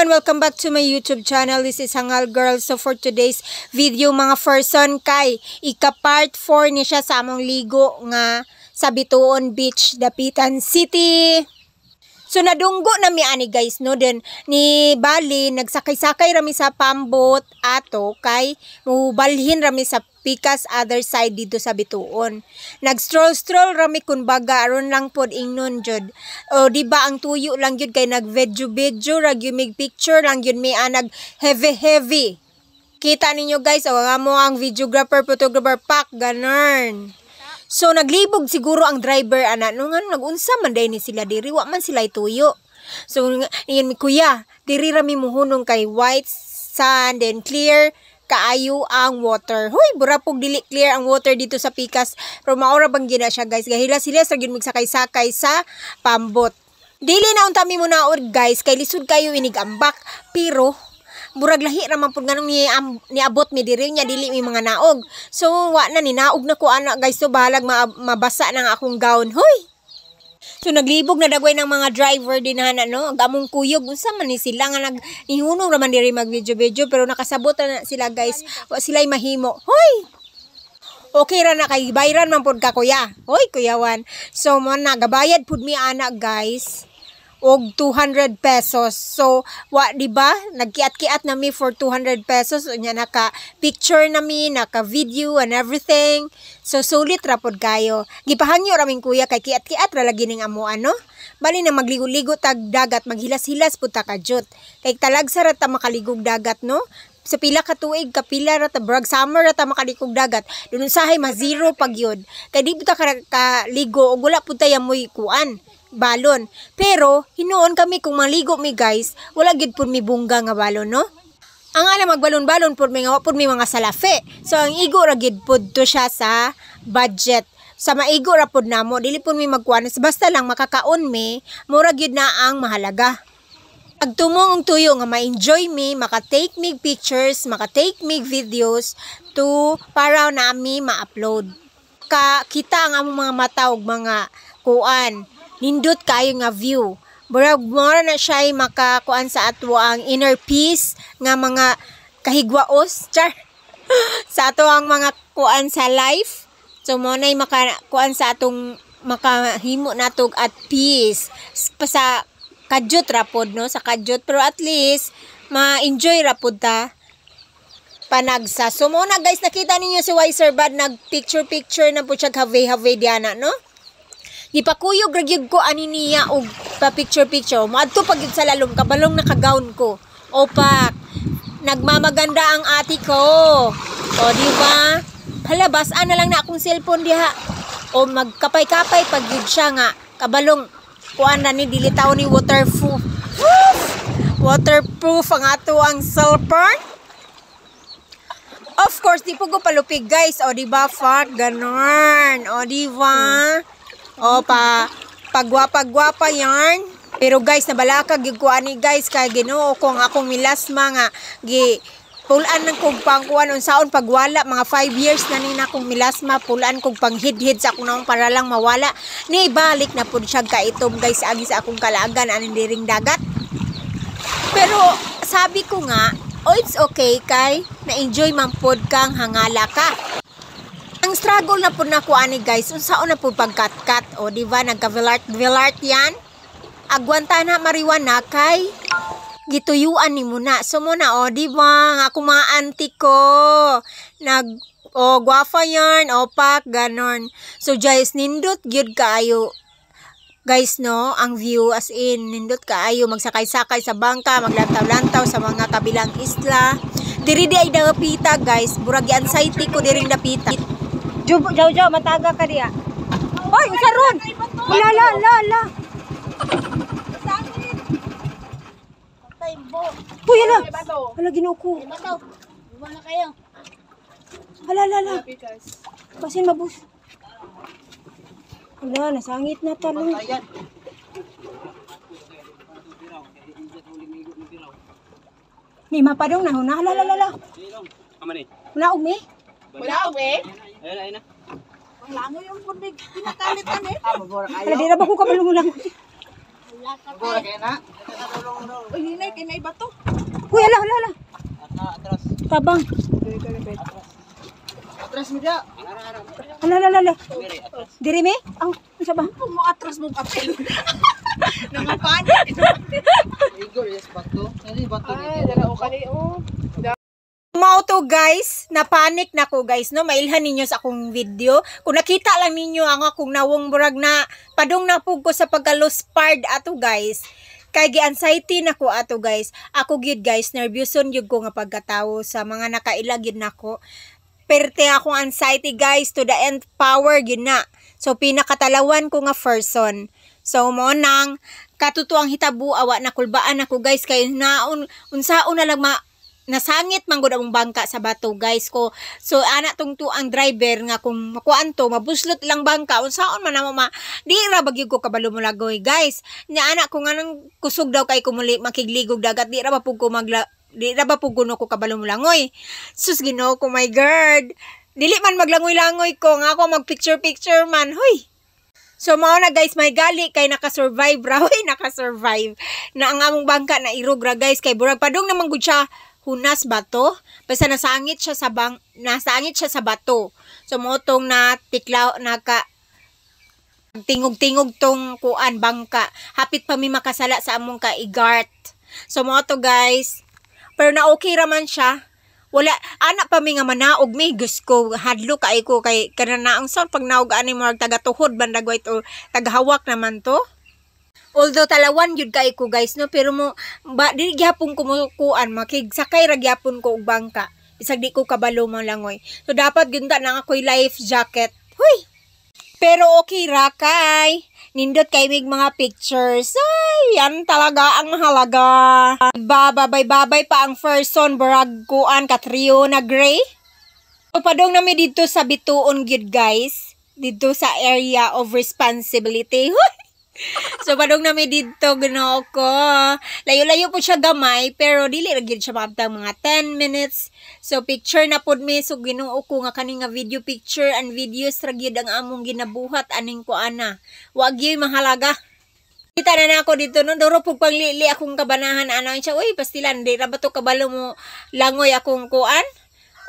Everyone! Welcome back to my YouTube channel. This is Hangal Girl. So for today's video, mga person, kay ika part 4 ni siya sa among ligo nga sa Bituon Beach, Dapitan City. So nadunggo na mi ani, guys, no? Then ni bali nagsakay-sakay rami sa pambot ato kay mubalhin rami sa pikas other side dito sa Bituon. Nag-stroll-stroll rami kun baga aron lang pod ingnon jud. O di ba, ang tuyo lang gyud kay nag video video ra gyud mig, picture lang gyud mi, nag heavy heavy. Kita ninyo, guys, o nga mo ang videographer, photographer pak ganun. So naglibog siguro ang driver ana, no, nga nagunsa man day ni sila diri, wa man sila tuyo. So ingon mi, "Kuya, diri ra mi muhunong kay white sand and clear kaayo ang water." Huy, burapog dili clear ang water dito sa pikas. Pero maora bang gina siya, guys. Gahila sila sa gyud magsakay-sakay sa pambot. Dili na unta mi munaod, guys, kay lisod kayo inigambak. Pero murag lahi ra man pud nganong niabot mi diri nya dili mi mga naog. So wa na ni naog na ko ana, guys, so bahalag mabasa na ang akong gown. Hoy. So naglibog na dagway ng mga driver din na, no. Ang among kuyog, unsa man ni sila nga nag nihunong ra man diri mag video video, pero nakasabot na sila, guys. Wa sila mahimo. Hoy. Okay ra na kay bayran man pud ka, kuya. Hoy, kuyawan. So mo na gabayad pud mi ana, guys, og 200 pesos. So, wa di ba? Nagkiat-kiat na mi for 200 pesos. Unya naka picture na mi, naka video and everything. So sulit ra pod kayo. Gipahangyo ra ming kuya kay kiat-kiat ra lagi ning amo ano. Bali na magligo-ligo tag dagat, maghilas-hilas pud ta kadyot. Kay talagsa ra ta makaligog dagat, no? Sa pila ka tuig, kapila ra ta, brag summer ra ta makaligog dagat. Dun usahay ma zero pag yun. Kay di pud ta kaligo og wala pud ta yamoy kuan balon. Pero hinuon kami kung maligo mi, guys, wala gyud pud mi bungga nga balon, no? Ang ana magbalon-balon pud mi nga wa pud mi mga salafi. So ang igo ra gyud pud to siya sa budget. Sa maigo ra pud namo, dili pud mi magkuan, basta lang makakaon mi, mura gyud na ang mahalaga. Pagtumong ang tuyo nga ma-enjoy mi, maka-take mig pictures, maka-take mig videos to para nami ma-upload. Ka kita ang among mga mata og mga kuan, nindot kayo nga view. Murag mora na siya makakuan sa ato ang inner peace nga mga kahigwaos char sa ato ang mga kuan sa life. So mo nay makakuan sa atong makahimo natog at peace. Pa sa kadyot ra pod, no, sa kadyot, pero at least ma-enjoy ra pod ta panagsa. So mo na, guys, nakita ninyo si Wiser Bad nag picture picture na po siya, have have diana, no? Gipakuyog ra gyud ko ani niya og pa picture picture. Moadto pa gyud sa lalom kabalong naka-gown ko. Opak. Nagmamaganda ang ate ko. O di ba? Hala, basaan na lang na akong cellphone diha. O magkapay-kapay pag gyud siya nga kabalong kuan na ni, dili taw ni waterproof. Waterproof ang ato ang cellphone. Of course, di po ko palupig, guys. O, di ba? Fuck, ganon. O, di ba? O, pa, pagwapa-gwapa yarn. Pero guys, nabalaka gyud ko ani, guys, kay Ginoo ko ang akong melasma nga gi pulan ng kog pangkuan unsaon pagwala. Mga 5 years na ni na akong melasma, pulan kog panghidhid sa akong naong para lang mawala. Ni balik na pud siya kaitom, guys, agi sa akong kalaagan aning diring dagat. Pero sabi ko nga, oh, it's okay kay na-enjoy man pod kang hangala ka. Ang struggle na pud nako ani, guys, unsaon na pud pagkat-kat. O di ba, nagka-vilart vilart yan? Agwanta na mariwana kay gituyuan ni muna. So mo na, o di ba, ang akong mga auntie ko nag o gwafa yarn o pak ganon. So guys, nindot gyud kaayo, guys, no, ang view, as in nindot kaayo magsakay-sakay sa bangka, maglantaw-lantaw sa mga kabilang isla. Diri di ay dapita, guys, burag anxiety ko diring dapita. Jo jo jo, mataga ka diya. Oy, unsa ron? La la la la. Uy, hala. Hala, Ginoo ko. Wala kayo. Hala, hala, hala. Basin mabus. Hala, nasangit na talo. Ni mapadong na huna. Hala, hala, hala. Wala umi. Wala, we. Ayun, ayun na. Ang lango yung pundig. Pinakalitan eh. Hala, di ra ba ko kabalong lang. Wala ka. Uy, hinay. Kay na iba to. Uy, ala, ala, ala. Tabang. Atras mo dia. Ala, ala, ala. Diri me? Aw, unsa ba? Kung mo atras mo apil. Nangapanik. Igor, yes, bato. Ano yung bato? Ay, dala o kani oh. Mao to, guys, na panic na ko, guys, no? Mailhan ninyo sa akong video. Kung nakita lang ninyo ang akong nawong, murag na padung na pug ko sa pagka-lospard ato, guys. Kay gi-anxiety na ko ato, guys. Ako gyud, guys, nervyuson gyud ko nga pagkatawo sa mga nakaila gyud nako. Perte akong anxiety, guys, to the end power gyud na. So pinakatalawan ko nga person. So mo nang katutuang hitabo, awa na kulbaan ako, guys, kay naon unsaon na lang ma nasangit man gud among bangka sa bato, guys, ko. So ana tong tuang driver nga kung makuan to, mabuslot lang bangka, unsaon man namo ma di ra ba gyud ko kabalo mo lagoy, guys. Nya ana ko nga nang kusog daw kay kumuli makigligog dagat, di ra ba pug ko magla, di ra ba pug kuno ko kabalo mo langoy. Sus, Ginoo ko, my God, dili man maglangoy-langoy ko nga ako mag picture picture man, huy. So mao na, guys, may gali kay naka-survive ra, huy, naka-survive. Na ang among bangka na irog ra, guys, kay burag padung naman gud siya hunas bato, basta nasangit siya sa bato. So mo tong na tiklaw naka tingog-tingog tong kuan bangka. Hapit pa mi makasala sa among kaigart. So mo to, guys. Pero na okay ra man siya. Wala ana pa mi nga manaog mi, gusto hadlo kay ko kay kananaong sa pag naog ani mo taga tuhod bandag white o tagahawak naman to. Although talawan gyud kay ko, guys, no, pero mo ba di gyapon ko mo kuan makigsakay ra gyapon ko og bangka. Bisag di ko kabalo mo langoy. So dapat gyud ta na ako'y life jacket. Huy. Pero okay ra kay nindot kay mig mga pictures. Ay, yan talaga ang mahalaga. Bababay babay pa ang person barag kuan katrio na gray. So padong nami dito sa Bituon gyud, guys. Dito sa area of responsibility. Huy! So padong nami dito, Ginoo ko. Layo-layo po siya gamay pero dili ra gyud siya maabtang mga 10 minutes. So picture na pod mi. So Ginoo ko nga kani nga video picture and videos ra gyud ang among ginabuhat aning kuana. Wa gyud mahalaga. Kita na nako dito no, duro pug panglili akong kabanahan ana siya. Uy, pastilan di ra ba to kabalo mo langoy akong kuan?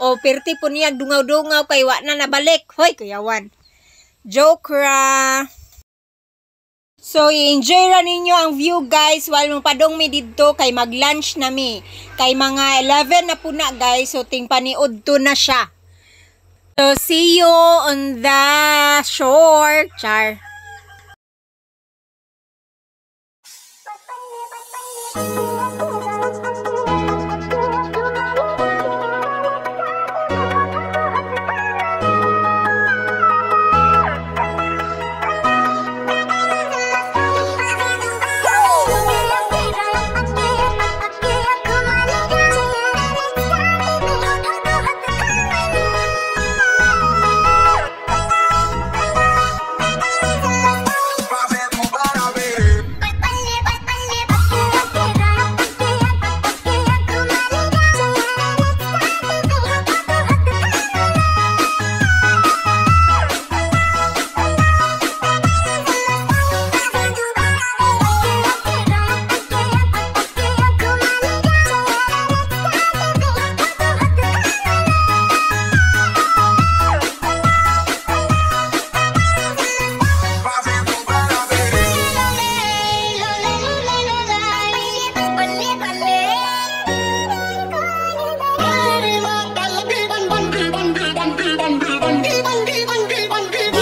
O perti po niya dungaw-dungaw kay wa na nabalik. Hoy, kuyawan. Joke ra. So, i-enjoy ra ninyo ang view, guys, while mo padong mi didto kay mag-lunch na mi. Kay mga 11 na po na, guys, so ting paniud to na siya. So, see you on the shore. Char.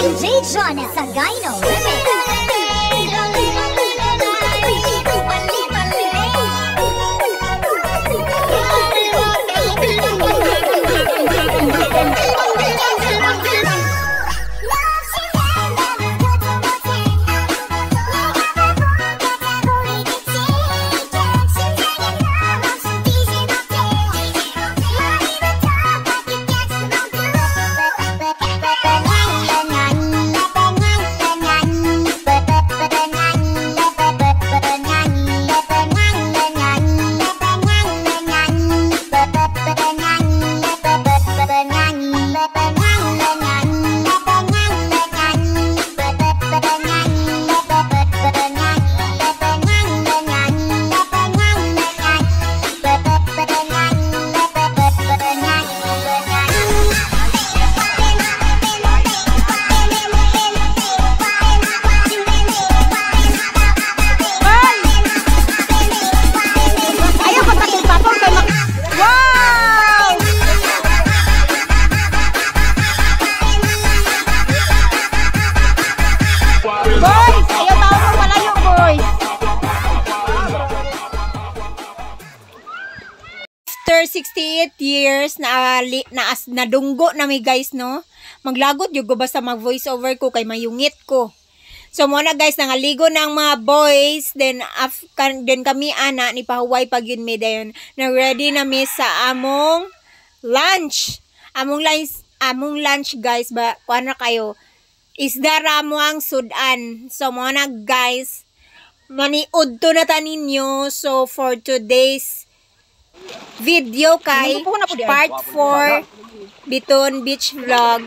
DJ Johnny Sagaino Remix. After 68 years na na nadunggo na mi, guys, no. Maglagot jud ko basta mag voice over ko kay mayungit ko. So mo na, guys, nangaligo na ang mga boys, then then kami ana ni pahuway pag yun mi dayon. Na ready na mi sa among lunch. Among lunch, guys, ba kuan na kayo. Isda ra mo ang sudan. So mo na, guys, maniud to na ta ninyo. So for today's video kay part 4 Bitoon Beach Vlog,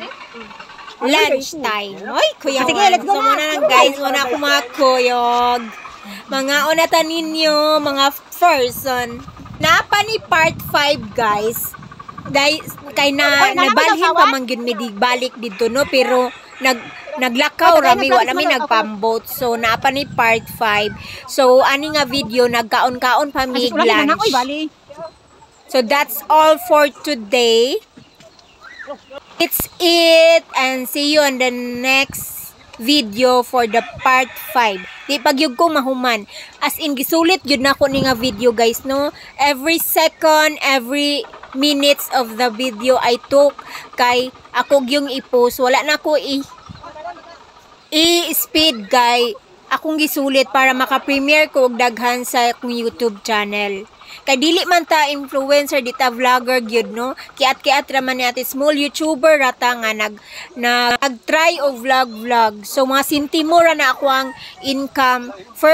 lunch time. Oy, kuya. Sige, let's go So, na. muna na, guys, muna ako mga kuyog. Mga una ta ninyo, mga person. Napa ni part 5, guys. Dahil kay na Oy, nana nabalhin ba pa man gyud mi di balik didto, no, pero naglakaw Ay, rami, tagay na wala mi mo. Nagpambot, so naa pa ni part 5. So ani nga video, nagkaon-kaon pa mi Kasi wala na lunch. oy, bali. So that's all for today. It's it and see you on the next video for the part 5. Di pag yun ko mahuman. As in, gisulit yun na ko ni nga video, guys, no? Every second, every minutes of the video I took kay ako yung i-post. Wala na ko i-speed kay akong gisulit para maka-premiere ko og daghan sa akong YouTube channel. Kay dili man ta influencer, di ta vlogger gyud, no. Kiat-kiat ra man ni ate, small YouTuber rata nga nag-try og vlog vlog. So mga sintimo ra na ako ang income for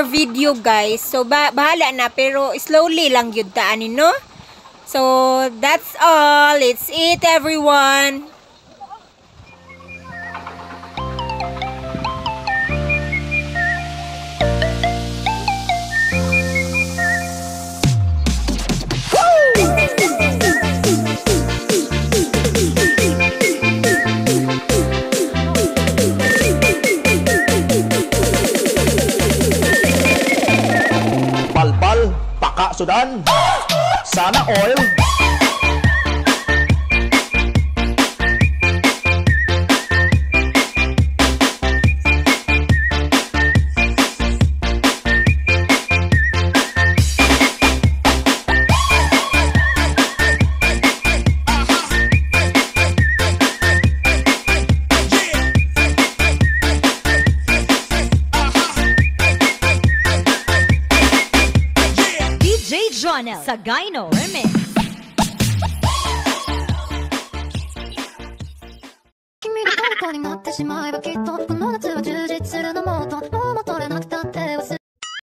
video, guys. So bahala na, pero slowly lang gyud ta ani, no. So that's all. It's it, everyone. Palpal, paka sudan. Sana oil. DJ Jonel Sagaino Remix. 君の虜になってしまえば、きっとこの夏は充実するの。もっともうもっと